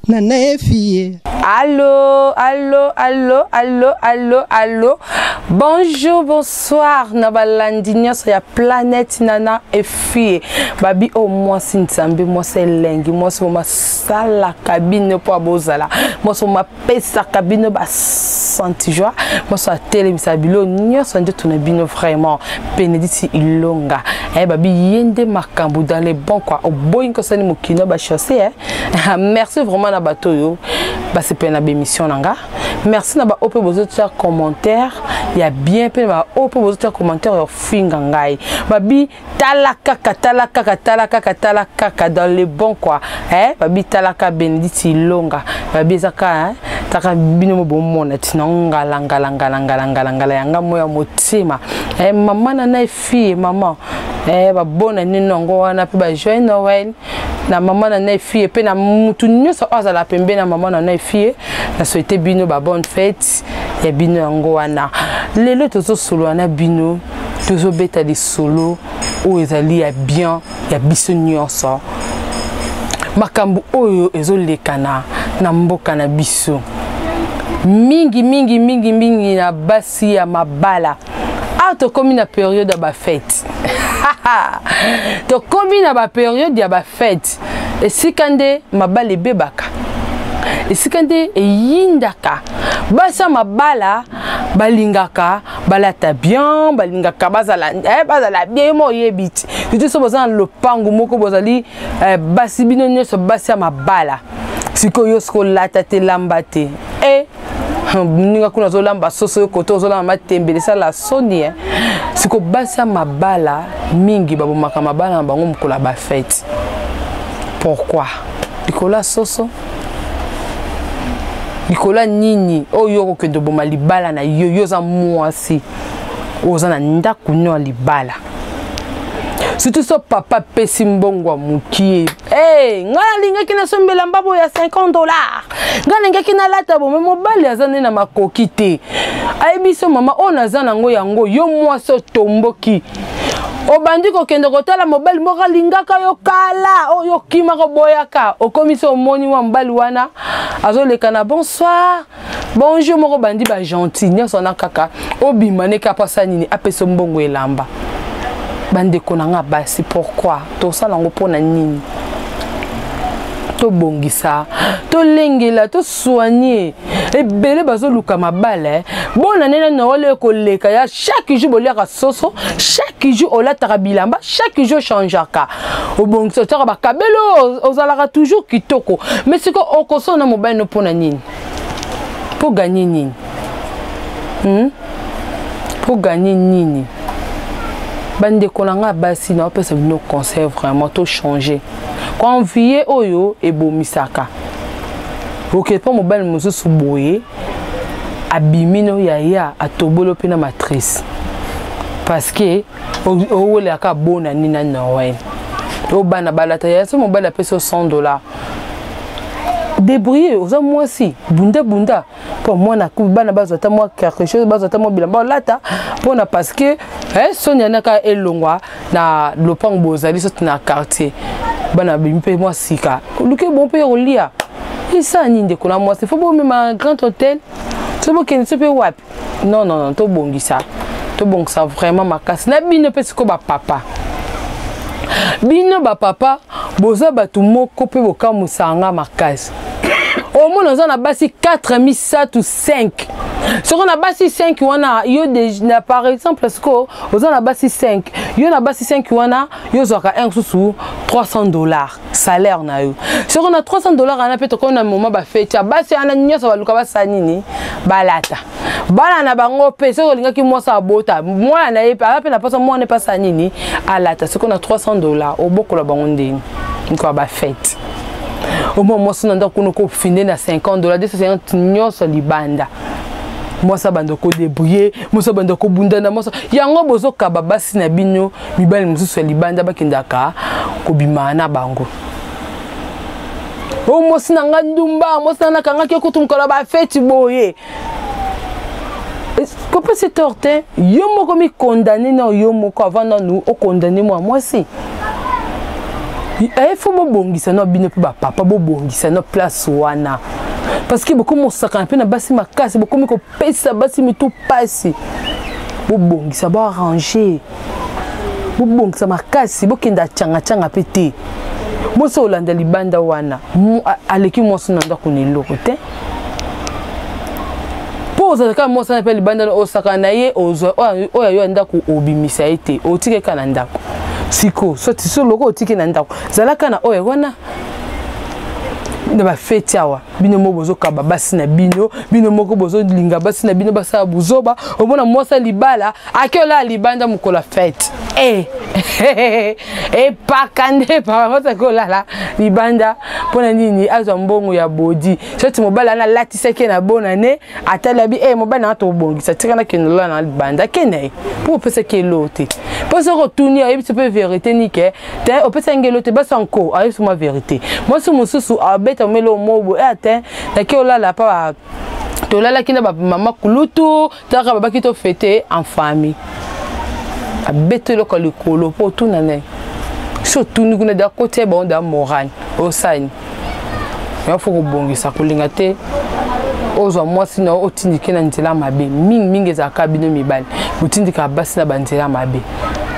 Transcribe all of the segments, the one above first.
Nana Efie. Allô, allô, allô, allô, allô, allô. Bonjour, bonsoir. Na balandi nyonso ya planète Nana Efie. Babi o oh, mwasi nzambe, mwasi elengi, mwasi masalaka bino mpo abozala. Mwasi mapesaka bino ba senti joie. Mwasi atelemisa bilo nyonso ndoto na bino vraiment. Benedicte Ilonga. Eh babi yende makambo dans les bons quoi. Oboyi nkosani mokino ba chaussée eh. Merci vraiment na bato oyo basepela na bémission na nga. Merci na ba oyo mpe bozotia commentaire ya bien mpe na ba oyo mpe bozotia commentaire ya finga ngai. Babi tala kaka tala kaka tala kaka tala kaka dans le bon quoi. Eh babi tala ka Benedicte Ilonga. Babi eza ka hein. Taka bino mo bomona tina ngala ngala ngala ngala ngala ngala yanga moya motema. Eh maman na na fille maman. Eh ba bona nino yango wana pe ba joyeux Noël na maman na na fille pe na mutu nyonso oyo azala pembe na maman na na fille na souhaite bino ba bonne fête ya bino yango wana. Lelo tozosolola na bino tozobeta lisolo oyo ezali ya bien ya biso nyonso makambo oyo ezolekana na mboka na biso mingi mingi mingi mingi na basi ya mabala. Awa tokomi na periode ya bafete tokomi na baperiode ya bafete esika nde mabala ebebaka, esika nde eyindaka. Basi ya mabala balingaka balata bien, balingaka bazala, eh, bazala bien. Yo moko oyebi ti surtout so boza na lopango moko bozali eh, basi bino nyonso basi ya mabala. Sikoyo yo sikoyo olata te, lamba te, eh, ninga kuna ozolamba soso, yo kote ozolamba matembele, esala soni eh. Sikoyo basi ya mabala mingi babomaka mabala na bango mokolo ya bafete. Pourquoi? Likolo ya soso, likolo ya nini oyo okokende oboma libala na yo? Yo oza mwasi, oza na ndako no ya libala, surtout so papa apesi mbongo ya mokie. Hey, ngai nalingaki nasombela mbabo ya $50, ngai nalingaki nalata bome. Mobali aza nde na makoki te, ayebi so mama oyo naza nango yango. Yo mwasi otomboki, obandi kokende kotala mobali moko alingaka yo kala, oyo okimaka oboyaka. Okomi so omoni mwa mobali wana azoleka na bonsoir bonjour moko, bandi ba gentil nyonso wana kaka obima neke apasa nini, apesa mbongo elamba. Bandeko na nga basi, pourquoi tosala yango? Mpona nini? Tobongisa, tolengela, tosoigne. Ebele bazoluka mabala bona nene Noël ekoleka ya chaque jour boliaka soso, chaque jour olataka bilamba, chaque jour ochangeaka, obongisa, otiaka bakabelo, ozalaka toujours kitoko. Mais siko okosona mobali no mpona nini? Mpo ganye nini? Mpo ganye nini? Bandeko na nga basi, naopesa bino conseil vraiment, tochange. Koenvie oyo ebomisaka. Oke mpo mobali mosusu boye abimi no yaya atoboli mpe na matrice parce que owelaka bona nini na Noël oyo bana balata. Yaya, so mobali apesi yo $100, débrouiller. Oza mwasi, bunda bunda mpo mwana bana bazwa ata mwa quelque chose, bazwa ata mwa bilamba olata mpona parce que eh, soni yanaka elongwa na lopango bozali soki na quartier, bana bimi mpe mwa sika, oluki bon mpe kolia esala nini? Ndeko na mwasi, fo bomema grand hôtel so bokende so mpe wapi? Non, non, non, tobongisa, tobongisa vraiment makasi na bino mpe. Sikoyo bapapa, bino bapapa boza bato moko mpe bokamwisaka nga makasi. Omona oza na basi 4, misato, 5. Soko na basi 5 wana yo na, par exemple, sikoyo oza na basi 5, yo na basi 5 wana yo ozwaka 1 susu $300 salaire na yo. Soko na $300 wana mpe tokomi na moment bafeti ya basi wana nyonso baluka basala nini? Balata bana na bango mpe. Soki olingaki mwasi abota mwana na ye mpe aza mpe na mposa mwana mpe asala nini? Alata. Soki na $300 obokola bango ndenge mikoya bafete, omwa mwasi na ndako kuna okofinde na $50, 250 nyonso libanda. Mwasi abanda kodébrouiller, mwasi abanda kobundana, mwasi yango bozokaba basi na bino mibali mosusu ya libanda bakendaka kobima na bango. O mwasi na nga ndumba, mwasi na nakangaki ekutu mokolo bafeti boye. Kopesa tort te, yo moko mi condamné na yo moko avant nanu okondamne mwa mwasi. Eh, faut bobongisa no bino mpe bapapa bobongisa no place wana parce que bokomi kosakana mpe na basi makasi bokomi kopesa basi mitu mpasi bobongisa boarrange bobongisa makasi bokenda cangacanga mpe te mwasi olanda libanda wana aleki mwasi na ndako na eloko te mpo ozala kaka mwasi wana mpe libanda osaka na ye ozwa oyo yo ya ndako obimisa ye te otike kaka na ndako siko soti so loko otike na ndako zala kaka na oyo wana na bafeti awa bino moko bozokaba basi na bino bino moko bozolinga basi na bino basala buzoba omona mwasi ya libala ake olala libanda mokolo ya fete eh. epaka nde epaka mwasi ake olala libanda mpo na nini azwa mbongo ya bodi soti mobali wana alatisaki ye na bonane atali abi e mobali nanga tobongisa tika nakende olala na libanda akende ye mpo opesaki elo te mpo soki otuni ayebisi mpe verité nike te opesaki nge elo te basi anko ayebisi mwa verité mwasi mosusu abeta melo mobo e ate nake olala pa tolalaki na bamama kulutu Taka babaki to fete en famille. Abeti eloko ya likolo mpo otuna naye si otuni kuna da kotia bango da morale osani ya fo kobongisa kolinga te ozwa mwasi na yo otindike na nzela mabe mingimingi ezalaka bino mibali botindikaka basi na banzela mabe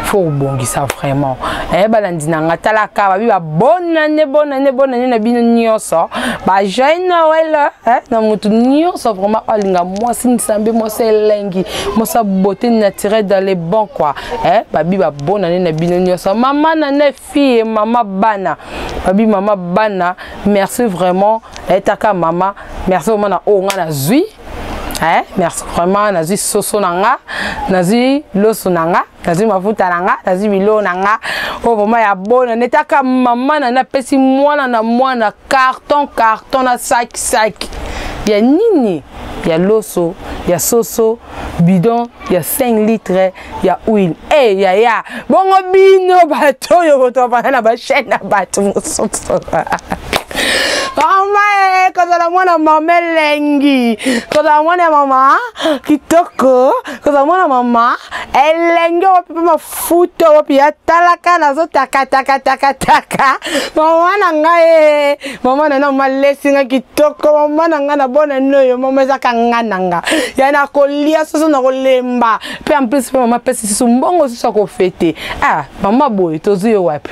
fo kobongisa vraiment eh, balandi na nga talaka babi ba bonane bonane bonane na bino nyonso ba joyeux noël eh, na motu nyonso vraiment alinga mwasi nsambe mwasi elengi mwasi ya beauté naturelle dans les bons quoi eh, babi ba bonane na bino nyonso mama na ne fille mama bana babi mama bana merci vraiment etaka eh, mama merci vraiment na oyo nga nazwi eh, merci vraiment nazwi soso na nga nazwi loso na nga nazwi mafuta na nga nazwi biloko na nga oyo vraimen ya bona netaka mama na napesi mwana na mwana carton carton na saki saki ya nini ya loso ya soso bidon ya 5 litre ya huile e hey, yaya bongo bino bato oyo botobana na bachaine na bato mosusu mama e kozala mwana mama elengi kozala mwana ya mama kitoko kozala mwana mama elenge wapi mpe mafuta wapi ya talaka nazotakatakatakataka mama na ngai e mama na na malesi nga kitoko mama na ngai na bona noyo mama ezaka nga na nga ya nakolia soso nakolemba mpe en plus mpe mama apesi susu mbongo susu akofete ah mama boye tozwi yo wapi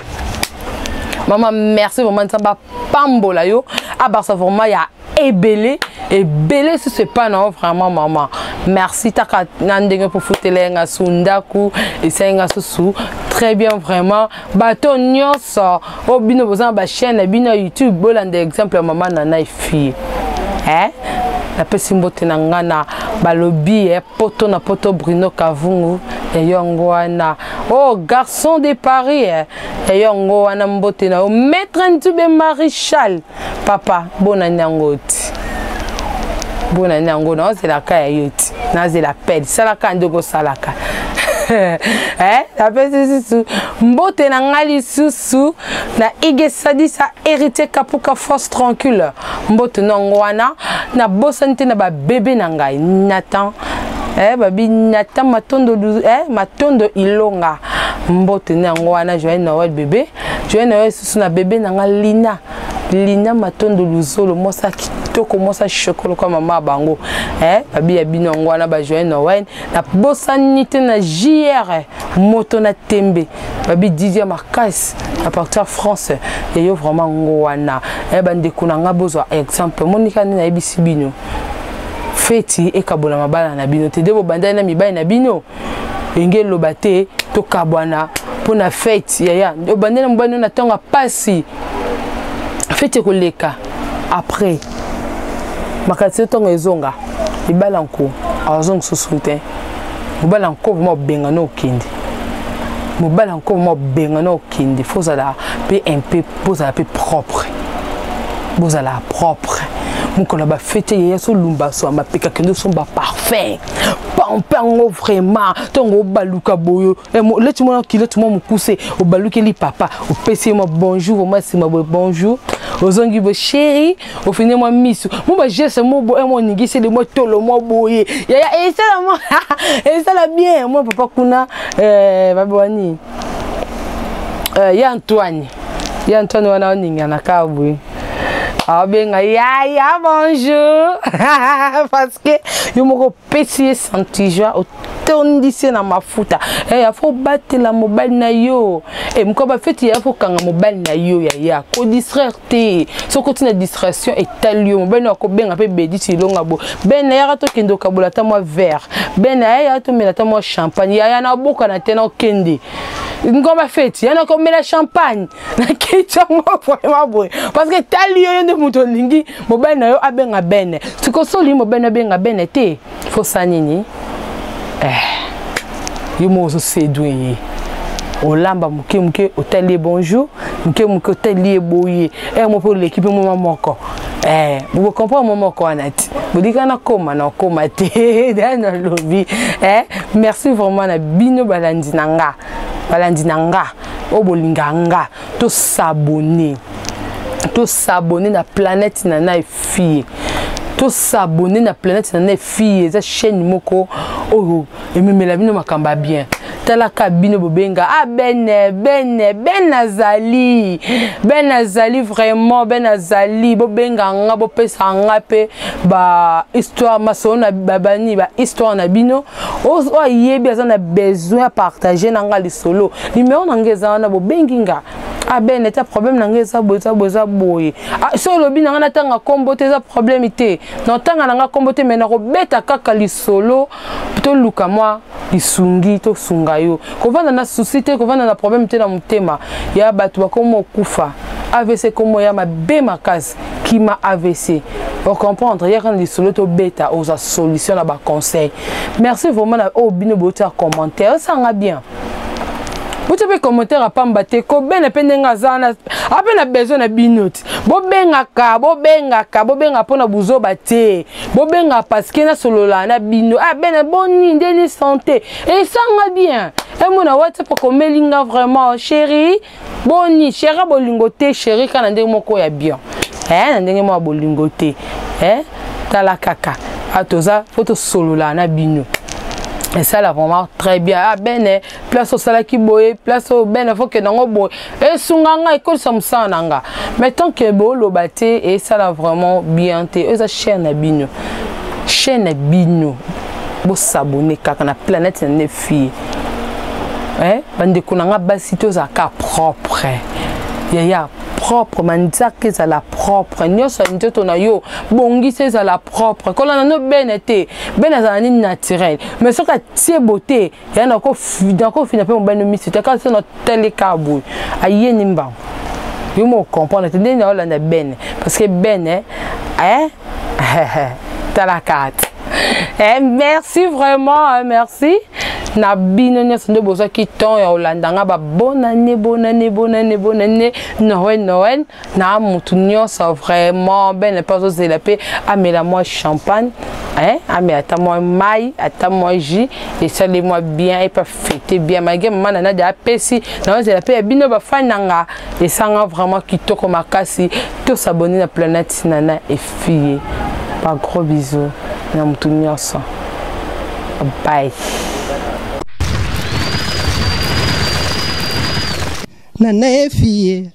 mama merci vraiment nzambe apambola yo abakisa vraiment ya ebele ebele susu epai na yo vraiment mama merci taka na ndenge mpo futela ye nga su ndako esali nga susu très bien vraiment bato nyonso oyo bino boza na bachaîne na bino ya youtube bolanda exemple ya mama nana efie eh? napesi mbote na nga na balobi eh, poto na poto bruno kavungu ya yango wana oh garçon de paris eh, ya yango wana mbote na yo maître ntube maréchal papa bonani yango ti bonani yango naozelaka ya yo ti nazela pele salaka ndenge osalaka eh, napesi lisusu mbote na ngai lisusu na igesadisa héritier kapuka force tranquille mbote na yango wana nabosani te na babebe na ngai nathan eh, babi nathan matondo, eh, matondo ilonga mbote na yango wana joyeux noël bebe joyeux noël lisusu na bebe na ngai lina lina matondo luzolo mwasi ya kitoko mwasi ya shokolo kwa mama bango eh, babi ya bino yango wana ba joyeux noël nabosani te na jr moto na tembe babi didia makasi à partir ya france ya yo vraiment ngo wana eh, bandeko na ngai bozwa exemple monika nde nayebisi bino feti ekabola mabala na bino te nde bobandani na mibali na bino enge eloba te tokabwana mpo na fete yaya obandani na mobali no na ntango ya mpasi fete ekoleka après makanisi ntango ezonga libala nko azonga susu te mobali nko vraimen obengana okende mobali nko vraimen obengana okende fo ozala mpe un peu bozala mpe propre bozala propre mokolo ya bafete yaya solumba so mapeka kende osomba parfum pampe yango vraiment ntongo obaluka boyo eh, leti mwana kiloti mwa mokuse obalukeli papa opesi ye mwa bonjour vraimen nsima boye bonjour ozongi boye chéri ofini mwa miso mwa bageste mo boye mwa oningiseli mwa tolo mwa boye yaya esala mwa esala bien mwa papa kuna eh, babwani eh, ya antoine Ye Antoine wana oningana kaka boye. Abenga yaya bonjour parce que yo moko opesi ye senti-joie, otondisi ye na mafuta. Eh, ya fo batela mobali na yo. Eh, moko ba feti ya fo kanga mobali na yo yaya. Ko distraire te. Soki oti na distraction etali yo mobali na akobenga mpe bedi tilonga bo. Ben yaka tokende okabola ata mwa verre. Ben yaya tomela ata mwa champagne. Yaya na boka na te na okende. Ngomba feti yana komela champagne na kiti yango vraiment boye parce que tali yo yo nde moto olingi mobali na yo abenga bene. Sikoyo so olingi mobali na abenga bene te, faut sa nini? Eh, yo moko ozosedwe ye, olamba moke moke, otali ye bonjour moke moke, otali ye boye ere moko mpe oleki mpe moma moko. Eh, bocomprendre mo moko wana ti bolika nakoma na okoma te da nalobi. Eh, merci vraiment na bino balandi na nga, balandi na nga oyo bolinga nga. Tosabone, tosabone na Planète Nana Efie, tosabone na Planète Nana Efie. Eza chaîne moko oyo ememela bino makambo ya bien. Talaka bino bobenga ah bene bene ben azali, ben azali vraiment, ben azali. Bobenga nga, bopesa nga mpe ba histoire, masolo na babani, ba histoire na bino. Oyo ayebi aza na besoin ya partage na nga lisolo, numéro na nga eza wana, bobengi nga: ah ben eta problème na nga eza boye, eza boye, eza boye. Ah, so olobi na nga natanga nkombo te, eza problème te, natanga na nga nkombo te, mais nakobeta kaka lisolo. Toluka mwa lisungi, tosunga yo. Kovanda na souci te, kovanda na problème te na motema ya bato bakoma okufa. AVC komo ya mabe makasi, kima AVC, ocomprendre. Yaka na lisolo, tobeta, ozwa solution na baconseil. Merci vraiment na oyo bino botia commentaire, osanga bien. Botia mpe commentaire apamba te, kobena mpe ndenge aza wana ape na besoin na bino ti. Bobengaka, bobengaka, bobengaka mpona buzoba te, bobengaka parce que nasolola na bino. Ah bena boni ndeni santé esanga bien. Emona WhatsApp akomeli nga vraiment chéri boni, chéri bolingo te, chéri kaka na ndenge moko ya bien, eh, na ndenge moko ya bolingo te. Eh, tala kaka ah, toza fo tosolola na bino, esala vraiment très bien. Ah bene place osalaki boye, place oyo bene fo kende yango boye, esunga nga, ekolisa mosala na nga. Mais tant que booloba te, esala vraiment bien te. Oyo eza chaîne na bino, chaîne na bino, bosabone kaka na Planète na ne fille. Eh, bandeko na nga basi, tozalaka propre yaya, propre manzaka ezala propre, nyonso ya nzoto na yo bongisa ezala propre. Kolanda no bene te, bene azala nini naturel, mais soki atie beauté ya nakofina mpe mobali no miso te kaka so nateleka boye ayeni mbango. Yo mo comprendre te ndenge naolanda bene parce que bene eh? Tala kate. Eh, merci vraiment, merci na bino nyonso nde bozwaki temps ya kolanda nga. Ba bonne année, bonne année, bonne année, bonne année, Noël, Noël na motu nyonso vraiment. Bene mpe azozela mpe amela mwa champagne, hein? Amela ata mwa mai, ata mwa jus, esali mwa bien epe afete bien malgré mama na Nadia apesi. Naozela mpe ya bino bafani na nga, esanga vraiment kitoko makasi. Tosabone na Planète Nana Efie. Ba gros bisous na motu nyonso, bye. Nana Efie.